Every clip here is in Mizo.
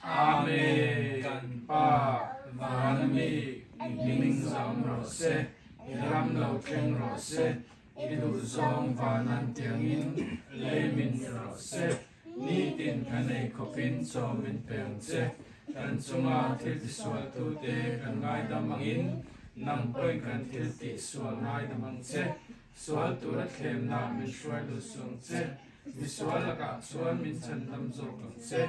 Amen. Kan Pa van ami i hming zam rawh se, i ram lo thleng rawh se, i duhzawng van an tiangin lei min ni rawh se. Nitin kan ei khawpin chaw min pe ang che. Kan chunga thil tisualtute kan ngaidam angin nang pawhin kan thil tihsual ngaidam ang che. Sual tura thlemna min hruai lut suh ang che. Misual lakah chuan min chhandam zawk ang che.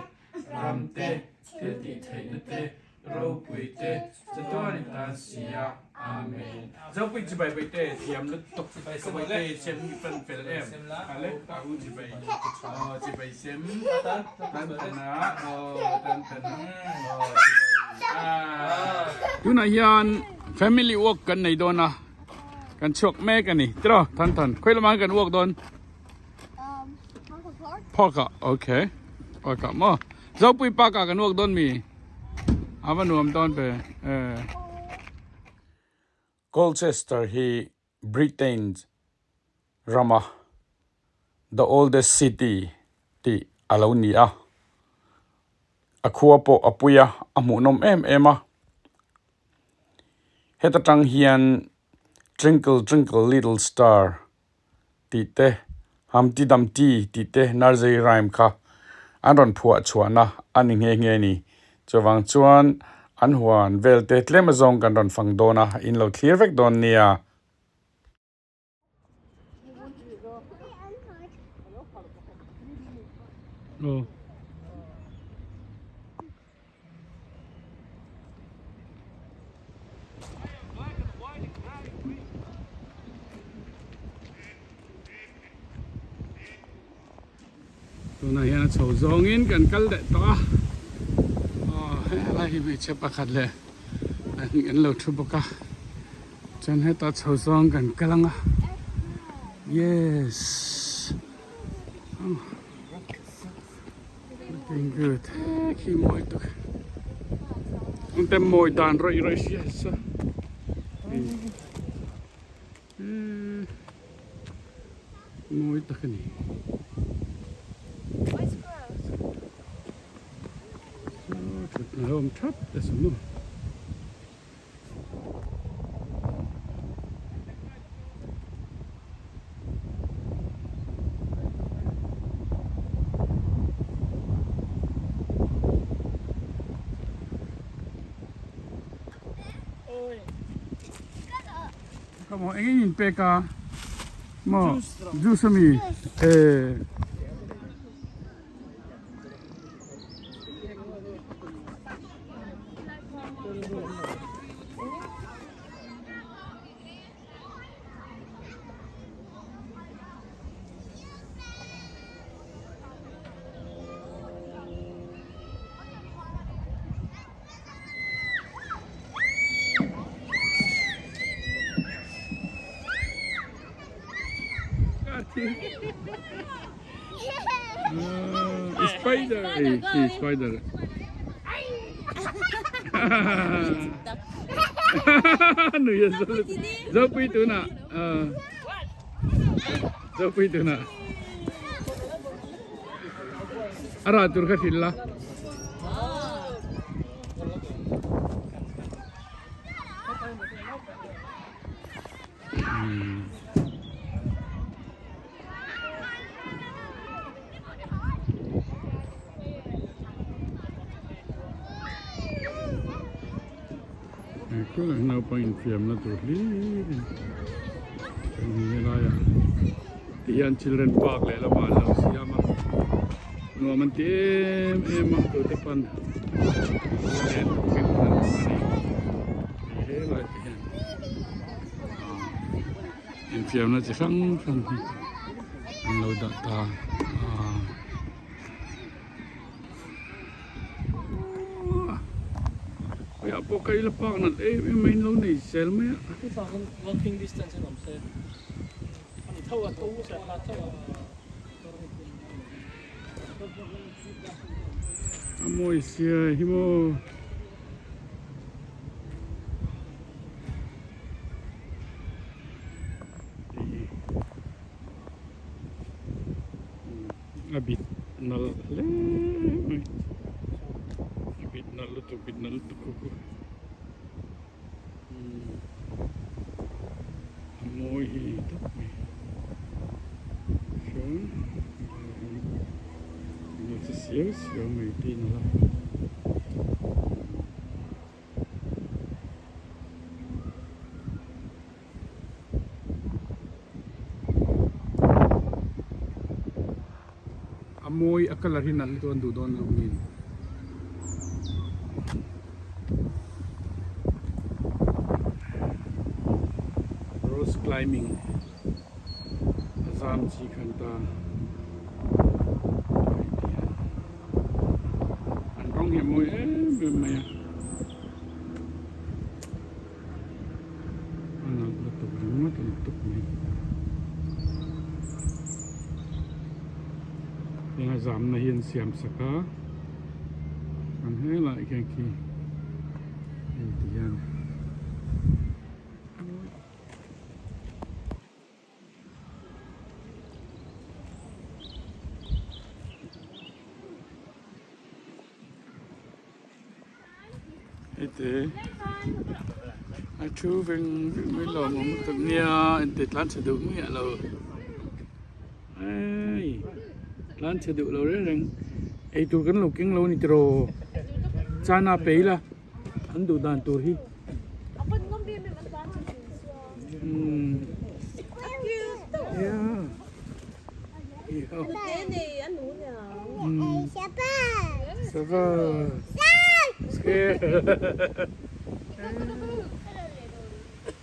Ram te, thil tih theihna te, ropui te, chatuan i tan si a. Amen. Zopui chibai bai te thiam lutuk ka bai te sem hi fan fel em ale ka u chibai aw chibai sem tan tan a aw tan tan aw chibai a. Tunah hian family walk kan nei dawn a. Kan chhuak mek a ni. Tiraw Than Than, khawi lamah hian kan walk dawn? Park ah, okay. Park ah maw? Zopui park ah kan walk dawn mi? A va nuam dawn ve. Eh. Colchester hi Britain rama the oldest city tih a lo ni a. A khua pawh a pui a, a hmuhnawm em em a. Heta tang hian Twinkle Twinkle Little Star tih te, Humpty Dumpty tih te nursery rhyme kha an rawn phuah chhuahna a ni nghe nghe a ni. Chuvang chuan an huan vel te tlem azawng kan rawn fang dawn a, in lo thlir vek dawn nia. Tunah hian a chho zawngin kan kal leh tawh a aw helai hi hmeichhe pakhat leh an lo thu bawk a. Chuan hetah chho zawng kan kal ang a yes looking good khi mawi tuk ang te mawi dan rawih rawih si a sa mawi tak a ni. Thutna awm thap te saw maw. Come on, engin in pek a maw juice ami eh. Spider ei khi spider nui a zo zopui tunah zopui tunah a rah tur kha hrilh la. Naupang infiamna tur hlir in helaiah tihian children park leh lamah an lo siam a nuam an ti em em a tute pawn len tukin an awm a ni helai te hian. Infiamna chi hrang hrang hi an lo dah ta a. Khawiah pawh ka ila park nat em em mai in lo nei zel mai a. A mawi sia hi maw. A bit nalh hle mai a bit nalh lutuk bit nalh lutuk khu khu a mawi hi tawp mai chuan enge chi siau siau mai te in a la. A mawi a colour hi nalh lutuk a an duh dawn loh nen. Rose climbing a zam chi khan ta an rawng hi a mawi em em mai a. A nalh lutuk ringawt lutuk mai. Heng a zamna hi an siam sak a, chuan helai khian khi hei ti hian. Heti a thu veng veng mai lo awm lutuk nia inti tlan chhe duh miah lo hei tlan chhe duh lo reng reng eitur kan lo keng lo a ni tiraw chana pe ila an duh dan tur hi umm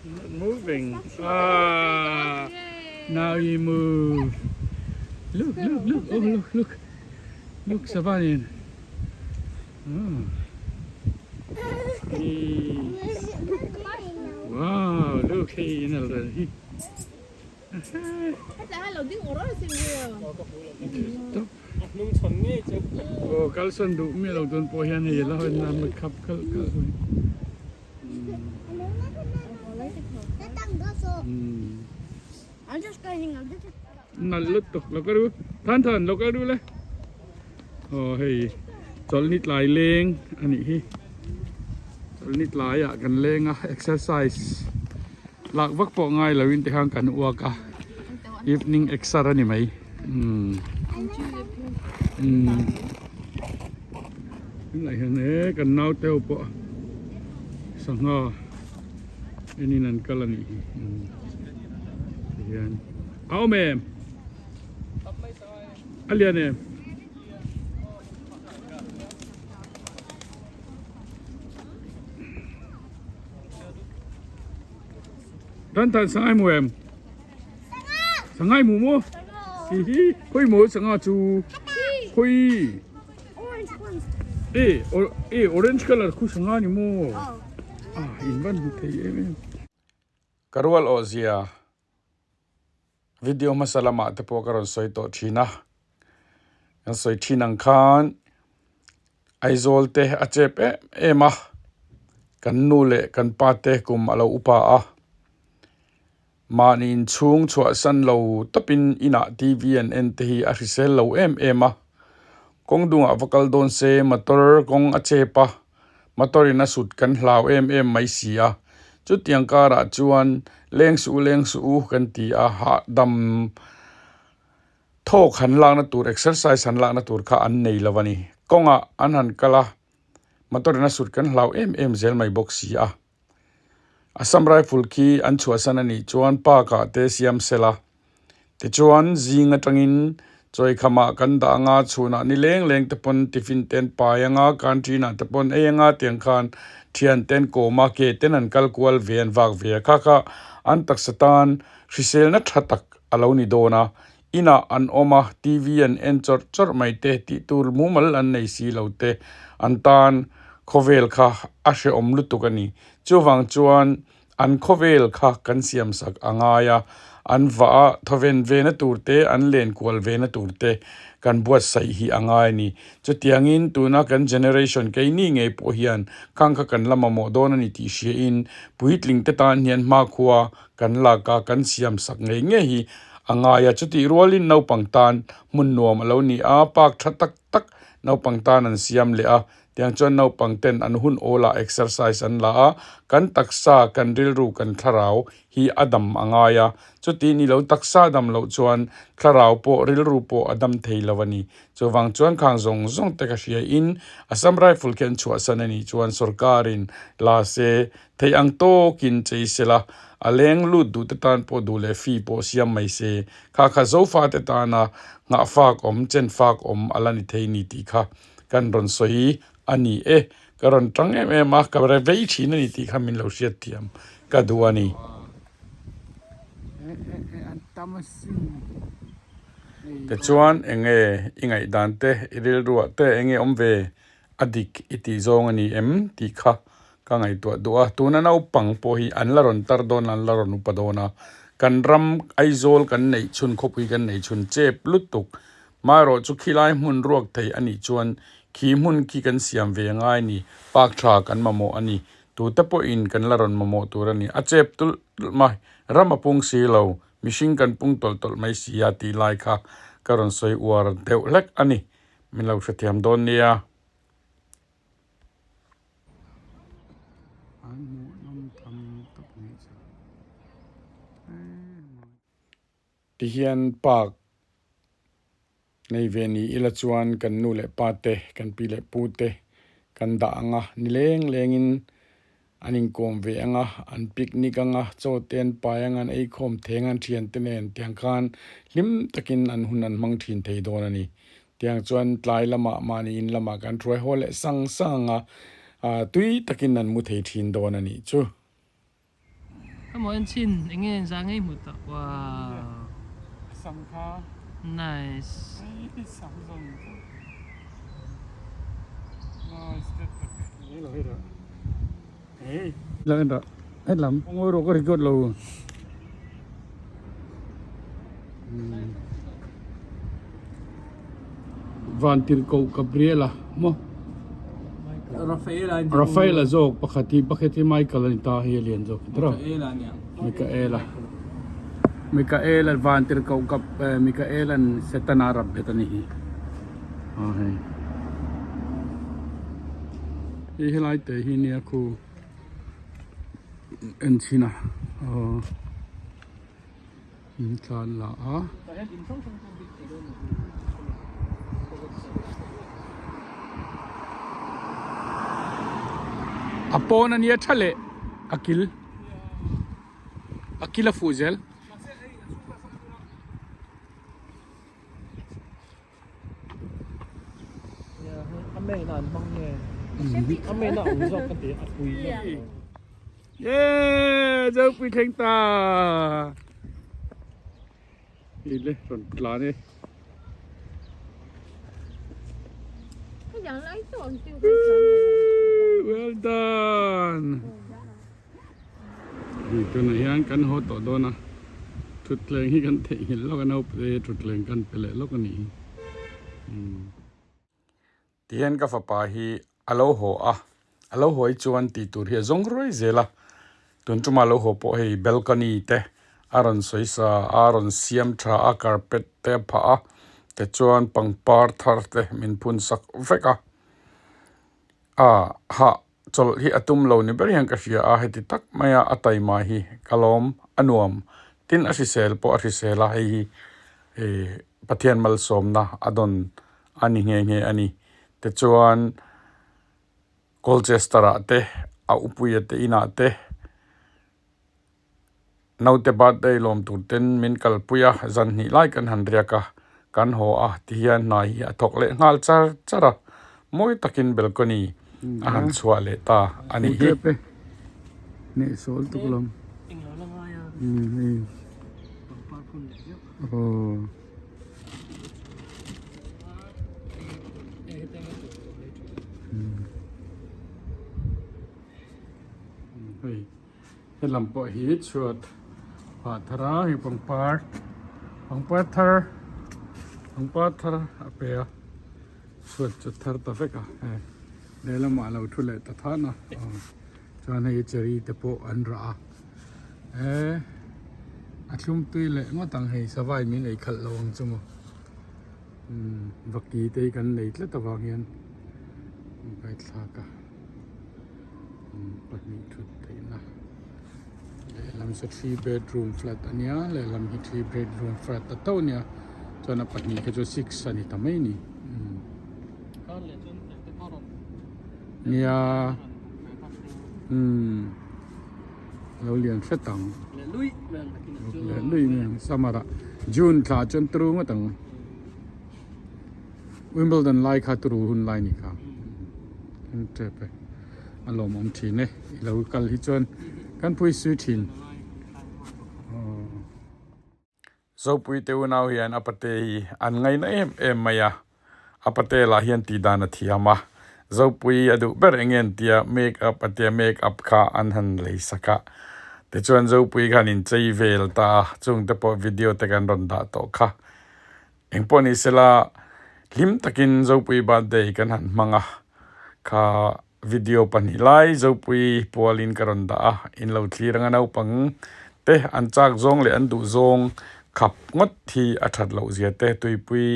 Not moving. Ah, now you move. Look, look, look. Oh, look, look. Look, Savanin. Oh. Wow, look, hey, in already. Aw kalsan duh miah lo dawn pawh hian hei la hawn a ma khap khalh khalh mai. Nalh lutuk lo ka ru than than lo ka ru le aw hei chawlhni tlai leng a nih hi chawlhni tlaiah kan leng a exercise. Lak vak pawh ngai lo in tikhan kan uak a evening exer a ni mai umm umm tunah hian he kan naute ho pawh sangha enin an kal a nih hi umm tihian a awm em a lian em. Tan tan sangai mu em? Sangai mu mu? Hi hi, khoi mu sanga chu. Khoi. E, e orange color khu sanga ni mo. Ah, in van hu thei em em. Karual aw zia. Video hmasa lamah te pawh ka rawn sawi tawh thin a, kan sawi thin ang khan Aizawl te a chep em em a, kan nu leh kan pa te kum a lo upa a, mahni inchhung chhuahsan lo tawpin inah TV an en te hi a hrisel lo em em a, kawng dungah va kal dawn se motor kawng a chep a. Motor in a sut kan hlau em em mai si a, chutiang karah chuan leng suh u leng suh u kan ti a, hahdam thawk han lakna tur exercise han lakna tur kha an nei lo a ni. Kawngah an han kal a, motor in a sut kan hlau em em zel mai bawk si a. Assam Rifle khi an chhuahsan a nih chuan park ah te siam sela, tichuan zing atangin. Chawikhamah kan dah anga chhunah ni leng leng te pawn tiffin te an pai anga canteen ah te pawn ei anga tiang khan thian te an kawm a ke ten an kal kual ve an vak ve a kha kha an taksa tan hriselna tha tak a lo ni dawn a inah an awm a T_V an en chawrh chawrh mai te tih tur mumal an nei si lo te an tan khawvel kha a hrehawm lutuk a ni chuvang chuan An khawvel kha kan siamsak a ngai a, an vah a, thawven vena tur te, an len kual vena tur te kan buatsaih hi a ngai a ni. Chutiangin tuna kan generation keini ngei pawh hian khang kha kan la mamawh dawn a ni tih hriain puitling te tan hian hmakhua kan lak a, kan siamsak ngei ngei hi a ngai a. Chutih rualin naupang tan hmun nuam a lo ni a, park tha tak tak naupang tan an siam leh a, Tiang chuan naupang ten an hun awlah exercise an la a, kan taksa, kan rilru, kan thlarau hi a dam a ngai a. Chuti ni lo taksa dam loh chuan thlarau pawh rilru pawh a dam thei lo a ni. Chuvang chuan khang zawng zawng te ka hria in Assam Rifle khi an chhuahsan a nih chuan sorkarin la se theih ang tawkin chei se la, a leng lut duh te tan pawh duh leh fee pawh siam mai se. Kha kha Zofa te tana nghahfak awm, chenfak awm a la ni thei ni tih kha Kan rawn sawi a ni e, ka rawn tang em em a, ka re vei thin a ni tih kha min lo hriat thiam ka duh a ni. Tichuan enge i ngaihdan te, i rilruah te enge awm ve a dik i tih zawng a ni em tih kha ka ngaihtuah duh a. Tuna naupang pawh hi an la rawn tar dawn a, an la rawn upa dawn a, kan ram Aizawl kan neih chhun khawpui kan neih chhun chep lutuk Maherawh chu khilai hmun ruak thei a nih chuan khi hmun khi kan siam ve ngai ni, park tha kan mamawh a ni. Tute pawhin kan la rawn mamawh tur a ni. A chep tulh tulh mai, ram a pung si lo, mihring kan pung tawlh tawlh mai si a tih lai kha ka rawn sawi uar deuh hlek a ni. Min lo hrethiam dawn nia. An hmuhnawm tham tak a nih chu. Tihian park nei ve ni ila chuan kan nu leh pa te, kan pi leh pu te kan dah ang a, ni leng lengin an inkawm ve ang a, an picnic ang a, chaw te an pai ang a, an eikhawm theng a, an thiante nen tiang khan hlim takin an hun an hmang thin thei dawn a ni. Tiang chuan tlai lamah mahni in lamah kan hruai haw leh sang sang ang a, tui takin an mu thei thin dawn a nih chu. Ka maw en chin eng nge za ngei hmu tawh wow Sam kha nice Sam zawng chu nice det tak lo hei rawh hei lo en rawh hetlam ngawi rawh ka record lo Vantirhkoh Gabriela maw Rafaela zawk pakhat hi pakhat hi Michael a ni ta hei a lian zawk tiraw Michaela Michaela Vantirhkoh Gab Michaela'n Setana rap bet a ni hi aw hei hei helai te hi nia khu en chhin a aw. In tlan la a. A pawn a nia tha leh a kil a kil a fuh zel. Yee Zopui thleng ta Hei le rawn tlan e Well done Hei tunah hian kan haw tawh dawn a thutthleng hi kan theihnghilh lawk a naupang thutthleng kan pe leh lawk a nih hi Tihian ka fapa hi a lo haw a a lo haw hi chuan tih tur hi a zawng ruai zel a tun tumah a lo haw pawh hei balcony te a rawn sawi sa a a rawn siam tha a carpet te a phah a tichuan pangpar thar te min phun sak vek a ah hah chawlh hi a tum lo ni ber hian ka hria a heti tak maia a taima hi ka lawm a nuam tin a hrisel pawh a hrisel a hei hi ih Pathian malsawmna a dawn a ni nghe nghe a ni tichuan Colchester ah te a upuia te inah te naute birthday lawm tur ten min kalpui a zan hnih lai kan han riak a. Kan haw a ti hian hna hi a thawk leh nghal char char a, mawi takin balcony a han chhuah leh ta a nih hi. Helam pawh hi chhuat phah thar a hei pangpar pangpar thar pangpar thar a pe a chhuat chu thar ta vek a hei lehlamah a lo thu leh ta than a aw chuan hei cherry te pawh an rah a eh a thlum tui leh ngawt ang hei savai min ei khalh lo ang chu maw umm vaki te hi kan nei tlat avang hian an paithlak a. Pahnih thut theihna lehlam saw three bedroom flat a nia lehlam hi three bedroom flat ta tho a nia chuan a pahnih kha chu six a ni ta mai a ni nia umm lo lian hret ang leh lui mai ang summer ah june thla chuan turu ngawt ang. Wimbledon lai kha turu hun lai ni kha an tep e a lawmawm thin e i lo kal hi chuan kan pui sui thin Zopui te unau hian a pate hi an ngaina em em mai a a pate lah hian tih dan a thiam a Zopui a duh ber eng nge tia make up a tia make up kha an han lei sak a tichuan Zopui khan inchei vel ta a chungte pawh video te kan rawn dah tawh kha. Engpawh ni sela hlim takin Zopui birthday kan han hmang a, kha video pahnih lai Zopui pualin ka rawn dah a, in lo thlir anga naupang te an chak zawng leh an duh zawng khap ngawt hi a that loh zia te, tuipui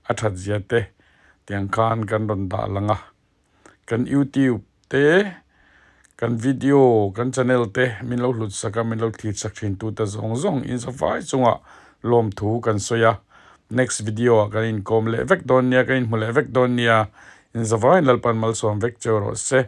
a that zia te tiang khan kan rawn dah lang a. Kan YouTube te, kan video, kan channel te min lo hlut sak a, min lo thlir sak thin tu te zawng zawng in safai chungah lawmthu kan sawi a. Next video ah kan inkawm leh vek dawn nia, kan inhmu leh vek dawn nia. In zavaiin Lalpan malsawm vek cheu rawh se.